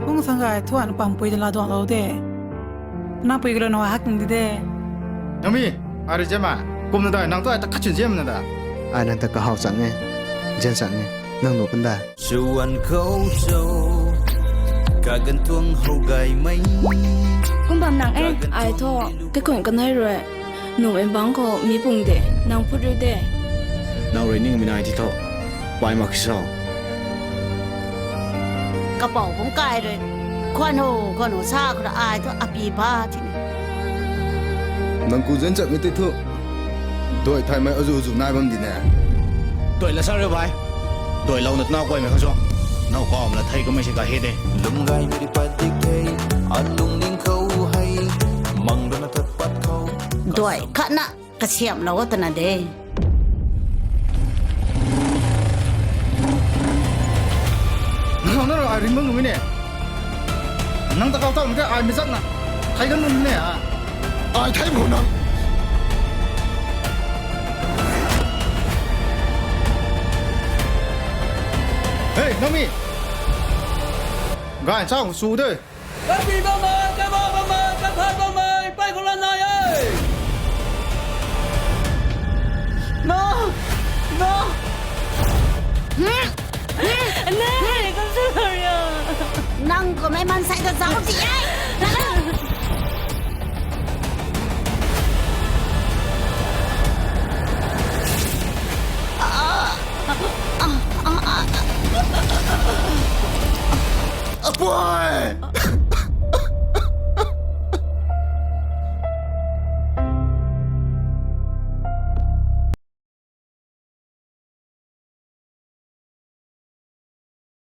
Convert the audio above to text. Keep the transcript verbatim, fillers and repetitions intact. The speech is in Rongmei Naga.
Kung sang gay thu an pampui de la duanglou de. Nang pui galo na hak nung di de. Nami, ari jema. Kumna dai, nang tu ai ta kachun jemna da. Ai nang ta kahau chang e. Jen chang e. Nang nu pun da. Chuan khou cho, kagan tuang hou gaymei. Kum bam nang e, ai thu, kaikhun kanei rui. Numei bang khou mi pung de, nang phut riu de. Nang rui ning mi nai ti thu, pai mak so. Kapou bung kai rui. Khwan ho, khwan ho sa khou ra ai thu api pa ti ne. Nang ku zen chak mi ti thu. Doi thaymei azu azu nai bam di ne. Doi la sa riu bai. Doi lou na tna kuaymei khang cho. Nau kawm la thei kamei si ka he de. Lum gaymei ri pat di ke, alung ning khou hei, mang rui na that pat khou. Doi khatna kasiamlou twna de. Nang na ro ai ring bam nung ne. Nang ta kau tau nte ai mizak na. Thai kan nung ne a. Ai thai mo nang. Hey, Nami. Gai chau su de. Kapi bam mei, kaba bam mei, kaphat bam mei, pai khou lan nai e. No! No! Ne, kam sa lo ria. Nang khou mei mansei ta zauc ti e. Apui!